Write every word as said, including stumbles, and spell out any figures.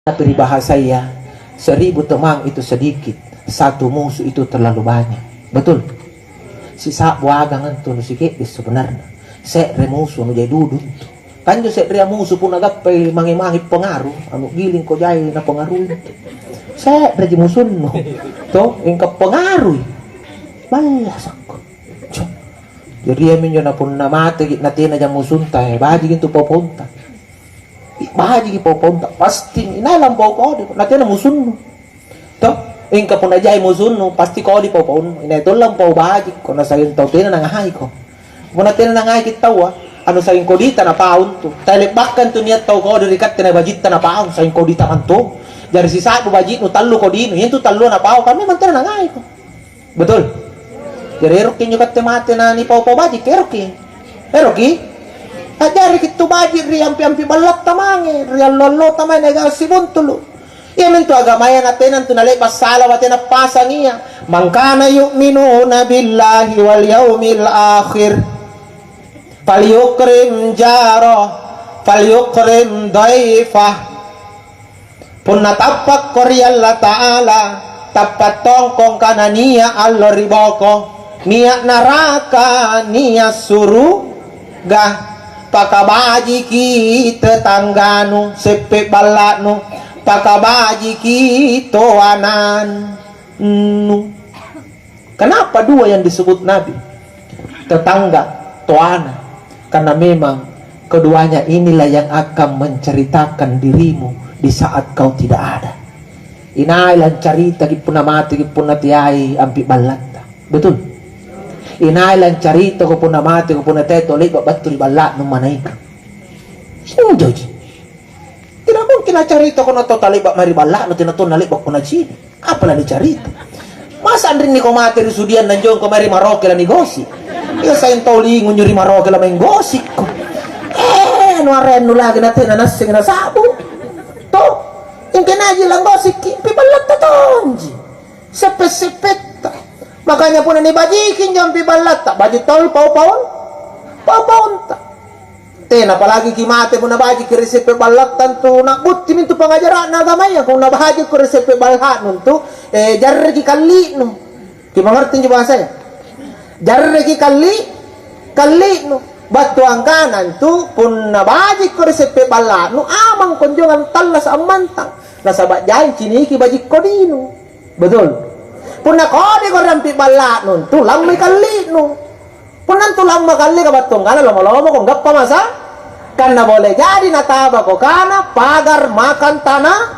Tapi ri bahasaya, seribu teman itu sedikit, satu musuh itu terlalu banyak. Betul? Sisa'bu agang antu nusike'de' sebenarnya. Se're musuh nujai dudu antu. Kanjo se'rea musuh punna gappai mange-mange pengaruh, anu gilingko jai napengaruhi antu. Se'reji musunnu. To, engka pengaruhi. Ballasakko. Cok. Jari iaminjo na punna mateki' natenaja musunta, eh, baji'ki antu poponta. Bajiki poponta, pasti inai lampau kodi, natena musunnu. To, engka punna jai musunnu, pasti kodi poponnu. Inai tong lampau bajikko, nasayang tau tena nangahaiko. Punna tena nangaiki taua, anu sayang kodita napaung tu. Tale'bakkan tu niat tau kodi ri katte na bajitta napaung, sayang kodita mantong. Jari sisa'bu baji'nu, tallu kodinu, iantu tallua napaung, kan memang tena nangaiko. Betul? Jari eroki injo katte mate na nipau-pau baji', eroki? Eroki? A'jariki tu baji' ri ampi-ampi ballatta mange, ri allo-allota mae niagang sibuntulu'. Iamintu agamaya natena antu nale'ba' sala batena pasang ia. "Man kana yu'minuna billahi wal yaumil akhir, falyukrim jarah, falyukrim dhaifah." Punna tappakko ri Allata'ala, tappa' tongko angkana nia' allo ri boko, nia' naraka, nia' suruga. Pakabajiki tetangganu, seppe' balla'nu, pakabajiki toanannu. Kenapa dua yang disebut Nabi? Tetangga, toana. Karena memang keduanya inilah yang akan menceritakan dirimu di saat kau tidak ada. Inai lancaritaki punna mateki, punna teai ampi ballatta. Betul? Inai lancaritako punna mateko, punna teai tau le'ba' battu ri balla'nu manaika. Injoji. Tidak mungkin nacaritako na tau tale'ba' mae ri balla'nu, tena tonna le'ba'ko nacini'. Apa lanicarita? Masa anrinni ko mate ri sudiang nanjongko mae ri Maroke lanigosi'? Iya sayang tau lingu njo ri Maroke lamaing gosikko. Eh, anu arennu lagi natena nasseng nasa'bu. To, ingkenaji langgosikki, pi ballatta tonji. Seppe-seppetta. Makanya punna nibajiki injo ampi ballatta, baji' tau pau-paun, pau-paunta. Tena apalagi ki mate punna bajiki ri seppe' ballatta antu, na'butti mintu pangajara'na agamaya, punna bajikko ri seppe' balla'nu antu, eh, jarreki kalli'nu. Kimangarti injo bahasaya? Jarreki kalli-, kalli'nu. Battu angkana antu, punna bajikko ri seppe' balla'nu, amang konjongang tallasa' ammantang. Nasaba' jai ciniki bajikko dinu. Betul? Punna kodiko rampi balla'nu, antu lammai kalli'nu. Punna antu lamma kallika battu angkana lomo-lomoko, gappa masa? Kanna bole jadi natabako kana pagar makan tanah